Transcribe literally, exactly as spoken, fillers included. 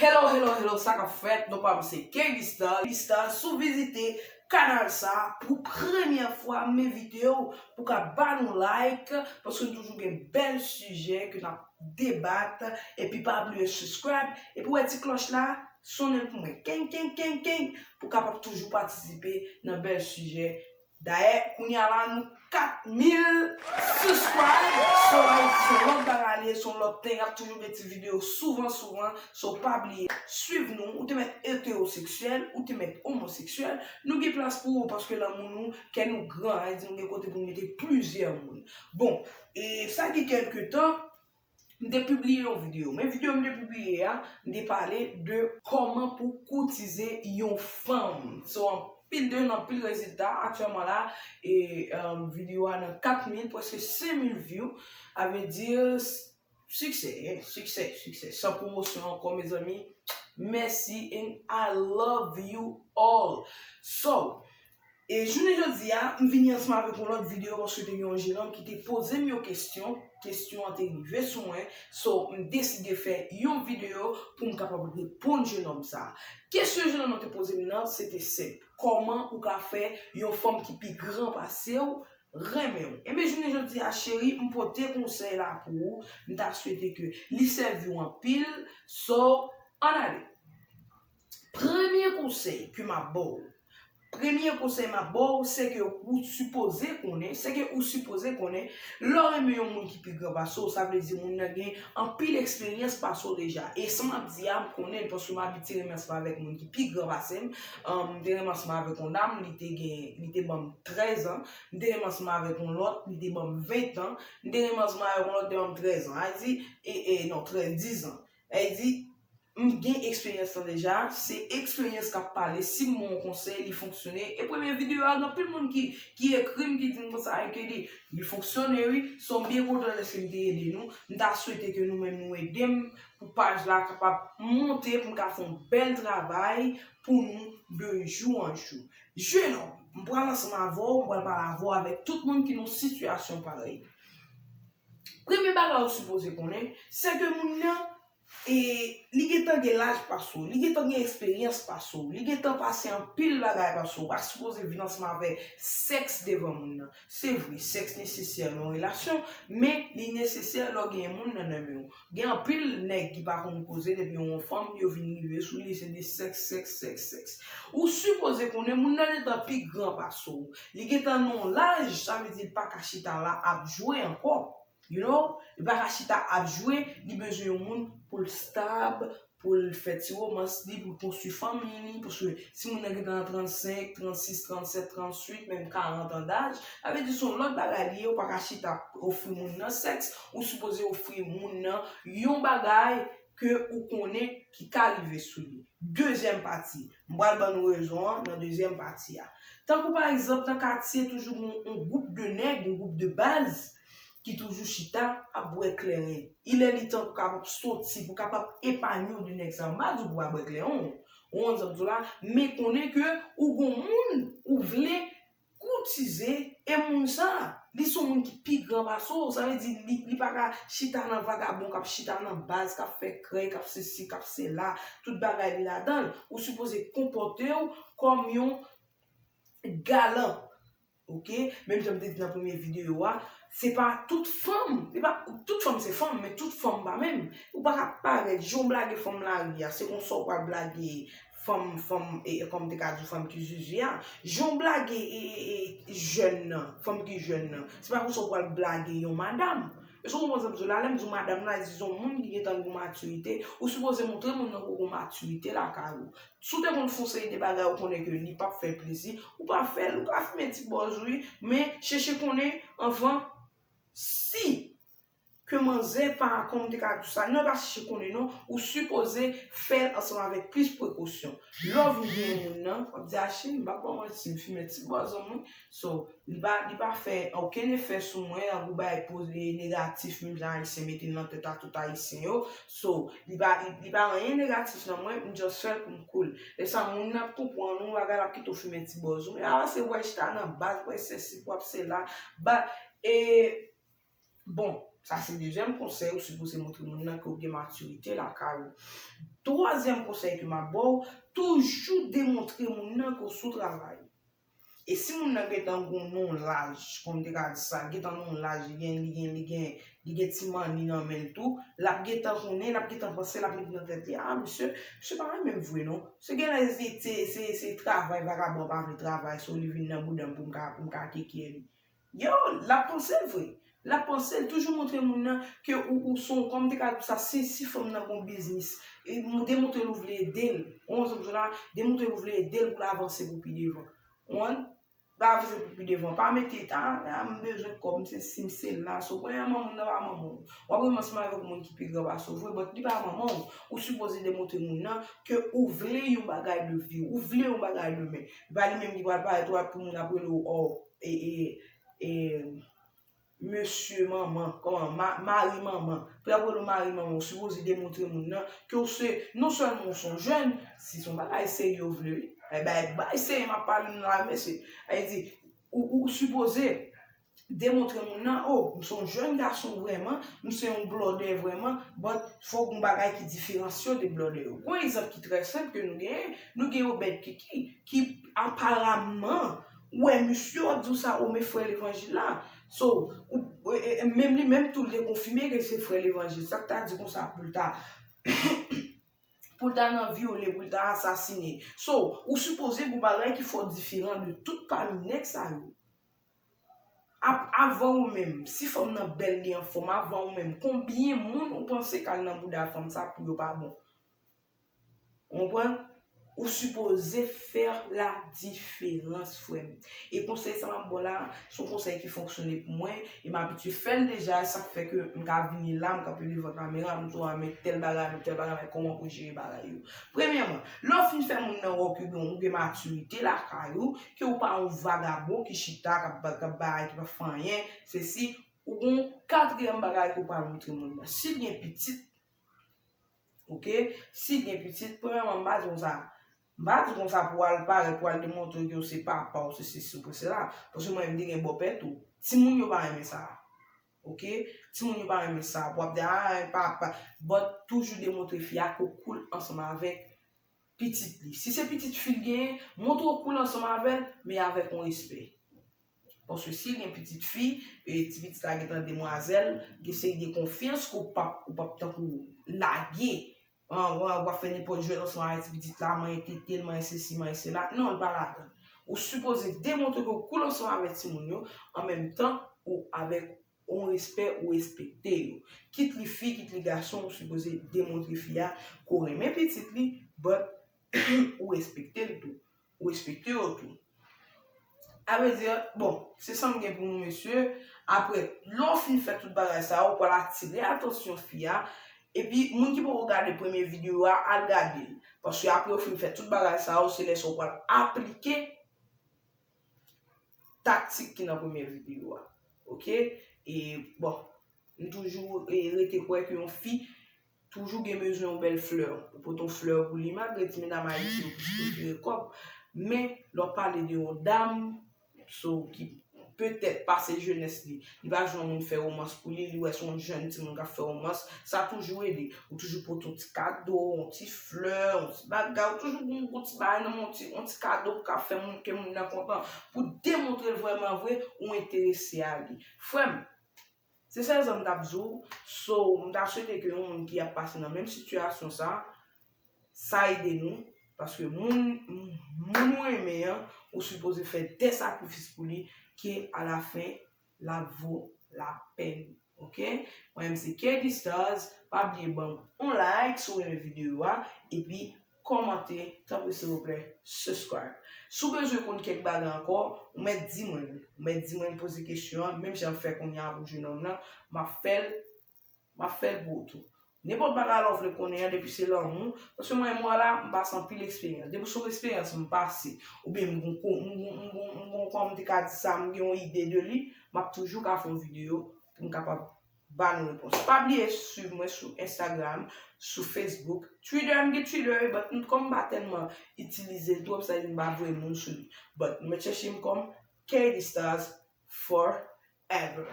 Hello, hello, hello, sa k ap fèt? Non pa m se Kevista. Kevista, si w vizite kanal sa pou premyè fwa, m envite w pou ka ba nou like, paske nou toujou gen bèl sijè ke n ap debat, epi pa bliye subscribe, epi wè ti klòch la, sonnen l pou mwen, keng, keng, keng, keng, pou kapab toujou patisipe nan bèl sijè. Dayè, kounye a la, nou kat mil subscribe. So, like, se yon lòt bagay li ye, se yon lòt thing. Ap toujou gen ti videyo souvan, souvan. So, pa bliye, swiv nou. Ou te mèt etewoseksyèl, ou te mèt omoseksyèl. Nou gen plas pou ou, paske lanmou nou, kè nou gran, sa vle di nou gen kote pou nou mete plizyè moun. Bon, e sa gen kèlke tan, m te pibliye yon videyo. Men videyo m te pibliye a, m te pale de kòman pou koutize yon fanm. So, anpil de nou, anpil rezilta aktyèlman la, e um, videyo a nan kat mil, prèske senk mil view. Sa vle di, siksè, siksè, siksè. San pwomosyon ankò, mezanmi. Mèsi and I love you all. So, e jounen jodi a, m vini ansanm avèk yon lòt videyo paske te gen yon jenòm ki te poze m yon kesyon, kesyon an te rive sou mwen, so m deside fè yon videyo pou m kapab reponn jenòm sa. Kesyon jenòm nan te poze m nan, se te senp. Kòman ou ka fè yon fanm ki pi gran pase w renmen w? Ebyen, jounen jodi a, cheri, m pote konsèy la pou ou. M ta swete ke li sèvi w anpil. So, ann ale. Premye konsèy ke m ap ba w, premye konsèy m ap ba w, se ke ou sipoze konnen, se ke ou sipoze konnen, lè w renmen yon moun ki pi gran pase w, sa vle di moun nan gen anpil eksperyans pase w deja. E sa m ap di a, m konnen l, paske m abitye renmen ansanm avèk moun ki pi gran pase m. Um, m te renmen ansanm avèk yon dam, li te gen, li te ban m trèz an. M te renmen ansanm avèk yon lòt, li te ban m ven an. M te renmen ansanm avèk yon lòt, li te ban m trèz an. Sa vle di, e, e, non, trèz, diz an. Sa vle di, m gen eksperyans lan deja, se eksperyans k ap pale. Si m ba w yon konsèy, li fonksyone. E premye videyo a, gen anpil moun ki, ki ekri m, ki di m konsa, ke li, li fonksyone, wi. So, m byen kontan lèske m te ede nou. M ta swete ke nou menm nou ede m pou paj la kapab monte, pou m ka fè yon bèl travay pou nou de jou an jou. Jenòm, m pral ansanm avè w, m pral pale avè w avèk tout moun ki nan sitiyasyon parèy. Premye bagay ou sipoze konnen, se ke moun nan, e, li gentan gen laj pase w, li gentan gen eksperyans pase w, li gentan pase anpil bagay pase w, ou pa sipoze vin ansanm avè sèks devan moun nan. Se vre, sèks nesesè nan yon relasyon, men li nesesè lè w gen moun nan nan men w. Gen anpil nèg ki pa konn koze depi yon fanm yo vin rive sou li, se de sèks, sèks, sèks, sèks. Ou sipoze konnen moun nan gentan pi gran pase w. Li gentan nan yon laj, sa vle di li pa ka chita la ap jwe ankò. You know? Li pa ka chita ap jwe, li bezwen yon moun pou l stab, pou l fè ti womans li, pou l konstwi fanmi li, paske si moun nan gentan nan trannsenk, trannsis, trannsèt, trannuit, menm karant an daj, sa vle di se yon lòt bagay li ye, ou pa ka chita ofri moun nan sèks, ou sipoze ofri moun nan yon bagay ke ou konnen ki ka rive sou li. Dezyèm pati, m pral ban nou rezon an nan dezyèm pati a. Tankou pa egzanp, nan katye toujou gen yon, yon gwoup de nèg, yon gwoup de baz, ki toujou chita ap bwè kleren. Ilè li tan pou kapab soti, pou kapab epanye w de nèg sa yo. M pa di w pou pa bwè kleren w, ou konn sa m di w la, men konnen ke ou gon moun ou vle koutize, e moun sa, li se yon moun ki pi gran pase w. Sa vle di, li, li pa ka chita nan vagabon, k ap chita nan baz, k ap fè krèy, k ap sesi, k ap sela, tout bagay li ladan l. Ou sipoze konpòte w kòm yon galan. Ok? Menm jan m te di nan premye videyo a, se pa tout fanm, se pa tout fanm se fanm, men tout fanm pa menm. Ou pa ka parèt, jan w blage fanm lari a, se konsa w pral blage fanm, fanm, e, e, kòm m te ka di w, fanm ki zuzu a. Jan w blage, e, e, e, jèn nan, fanm ki jèn nan, se pa konsa w pral blage yon madanm. Èske w konprann sa m di w la? Lè m di w madanm la, dizon moun ki gentan gen matirite, ou sipoze montre moun nan ke w gen matirite lakay ou. Si w te konn fè yon seri de bagay ou konnen ke li p ap fè l plezi, ou pa fè l, ou ka fimen ti bòz wi, men chèche konnen anvan si ke manzè pa, kòm m te ka di w sa, non, pa chèche konnen non, ou sipoze fè l ansanm avèk plis prekosyon. Lè w vin gen yon moun nan, w ap di, a cheri, m p ap ba w manti, m fimen ti bòz an mwen. So, li pa, li pa fè okenn efè sou mwen, tankou bagay poze negatif, menm jan Ayisyen mete l nan tèt a tout Ayisyen yo. So, li pa, li, li pa anyen negatif nan mwen, m just fè l pou m cool. Lè sa, moun nan ap konprann ou, bagay la ap kite w fimen ti bòz ou. Men apa se w pral chita nan baz, w pral sesi, w ap sela. Ba, e, bon, Sa se dezyèm konsèy, ou sipoze montre moun nan ke w gen matirite lakay ou. Twazyèm konsèy ke m ap ba w, toujou demontre moun nan ke w sou travay. E si moun nan gentan gon non laj, kòm m te ka di sa, gentan non laj, li gen, li gen, li gen, li gen ti manni nan men l tou, l ap gentan konnen, l ap gentan panse, l ap mete nan tèt li, a, misye, misye pa renmen m vre non. Se genlè se, se, se, se travay vagabon pa vle travay, so li vin nan bouda m pou m ka, pou m ka kekye li. Yo, l ap panse l vre. L ap panse l, toujou montre moun nan ke ou, ou se yon, kòm te ka di sa, si, si fanm nan gon biznis, e, demontre l ou vle ede l. Ou konprann sa m di w la? Demontre l ou vle ede l pou l avanse pou pi devan. Ou konprann? Pou l avanse pou pi devan. Pa mete, a, a, m bezwen kòb, m sesi, m sela. So, premyèman, moun nan pa manman w. W ap renmen ansanm avèk moun ki pi gran pase w vre, but li pa manman w. Ou sipoze demontre moun nan ke ou vle yon bagay de vi, ou vle yon bagay demen. E pa li menm ki pral parèt, w ap pou moun ap rele w, ò, e, e, e, mesye manman, kòman, ma-, mari manman. Pou y ap rele w mari manman, ou sipoze demontre moun nan ke w se, non sèlman w se yon jèn, si se yon bagay serye w vle, wi. E bay, bay serye m ap pale nou la, mesye. Sa vle di, ou, ou sipoze demontre moun nan, o, m se yon jèn gason vrèman, m se yon blòdè vrèman, but fòk gon bagay ki diferansye w de blòdè yo. Gon egzanp ki trè senp ke nou genyen, nou gen Obed Kiki, ki aparaman, ou wè misye w ap di w sa, o, men frè levanjil la. So, ou, e, e, menm li menm tou, l te konfime ke se frè levanjil. Sa k ta di konsa pou l ta, pou l ta nan vyole, pou l ta asasine. So, ou sipoze gon bagay ki fè w diferan de tout pami nèg sa yo. Ap-, avan ou menm, si fanm nan bèl, li anfòm, avan ou menm, konbyen moun ou panse k al nan bouda fanm sa pou yo pa bon? Ou konprann? Ou sipoze fè la diferans, frè m. E konsèy sa m ap ba w la, se yon konsèy ki fonksyone pou mwen, e m abitye fè l deja, e sa k fè ke m ka vini la, m kanpe devan kamera, m di w, a, men tèl bagay, men tèl bagay, men kòman pou jere bagay yo. Premyèman, lè w fin fè moun nan wè ke gen, ou gen matirite lakay ou, ke w pa yon vagabon ki chita, k ap ba-, k ap bay, ki pa fè anyen, sesi, ou gen yon katriyèm bagay ke w pral montre moun nan. Si l gen pitit, oke? Si l gen pitit, premyèman, m pa di w sa. M pa di w konsa pou w al parèt, pou w al demontre ke w se papa, w se sesi, w se sela. Paske mwen menm, m te gen bòpè tou. Timoun yo pa renmen sa. Oke? Timoun yo pa renmen sa. Pou w ap di, a, papa. But toujou demontre fi a ke w cool ansanm avèk pitit li. Si se pitit fi l genyen, montre w cool ansanm avè l, men avèk yon respè. Paske si l gen pitit fi, e ti pitit la gentan demwazèl, gen seri de konfyans ke w p ap, ou p ap tankou lage. An, w a, w ap fè nenpòt jwèt ansanm avèk ti pitit la, manyen tete l, manyen sesi, manyen sela. Non, l pa ladan. Ou sipoze demontre ke w cool ansanm avèk timoun yo, an menm tan, ou avèk yon respè, ou respekte yo. Kit li fi, kit li gason, ou sipoze demontre fi a ke w renmen pitit li, but ou respekte l tou. Ou respekte yo tou. A vle di, bon, se sa m gen pou nou, mesye. Apre, lè w fin fè tout bagay sa yo, ou pral atire atansyon fi a. Epi, moun ki poko gade premye videyo a, al gade l. Paske apre w fin fè tout bagay sa yo, se lè sa w pral aplike taktik ki nan premye videyo a. Oke? E, bon, m toujou, e, rete kwè ke yon fi toujou gen bezwen yon bèl flè. Ou pote yon flè pou li, malgre ti medam ayisyen yo plis prefere kòb. Men, lè w pale de yon dam, so, ki petèt pase jenès li, li pa jwenn moun fè womans pou li, li wè se yon jèn timoun k ap fè womans, sa toujou ede. Ou toujou pote yon ti kado, yon ti flè, yon ti bagay, ou toujou gon, gon ti bagay nan men, yon ti, yon ti kado pou ka fè moun, ke moun nan kontan, pou demontre l vrèman vre ou enterese a li. Frè m, se sèl sa m t ap di w, so, m ta swete ke yon moun ki ap pase nan menm sitiyasyon sa, sa ede nou, paske moun, moun ou renmen an, ou sipoze fè de sakrifis pou li, ke alafen, l ap vo lapèn. Oke? Mwen menm se K D Stars, pa bliye ban m yon like si w renmen videyo a, epi kòmante, tanpri silvouplè, subscribe. Si w bezwen konn kèk bagay ankò, ou mèt di mwen, ou mèt di mwen, poze kesyon an, menm jan m fè kounye a pou jenòm nan, m ap fè l, m ap fè l pou ou tou. Nenpòt bagay la w vle konnen an, depi se lanmou, paske mwen menm la, m pase anpil eksperyans. Depi se yon eksperyans m pase, oubyen m gon ko-, m gon, m gon, m gon, kòman m te ka di sa, m gen yon ide de li, m ap toujou ka fè yon videyo pou m kapab ba nou repons. Pa bliye swiv mwen sou Instagram, sou Facebook, Twitter, m gen Twitter, wi, but m, kòm m pa tèlman itilize l twòp, sa di m pa voye moun sou li. But nou mèt chèche m kòm K D Stars forever.